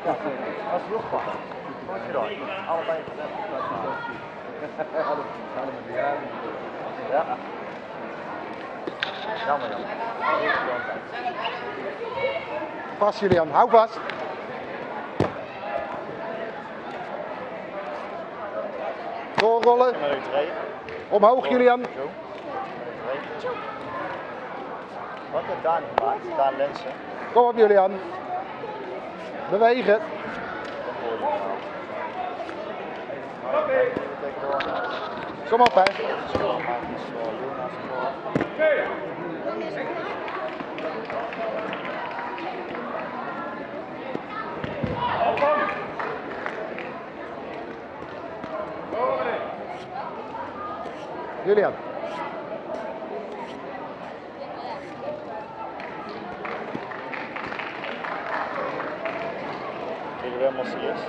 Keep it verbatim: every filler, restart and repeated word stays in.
Good gedaon. Allebei. Ja. Jaomer, jaomer. Vas, Julian. Haoj vas. Doorrolle. Omhoog, Julian. Zo. Wat haet Daan gemaak? Daan Linssen. Kom op, Julian. Beweeg. Kom op, hè. Julian. Jullie weer Massiers?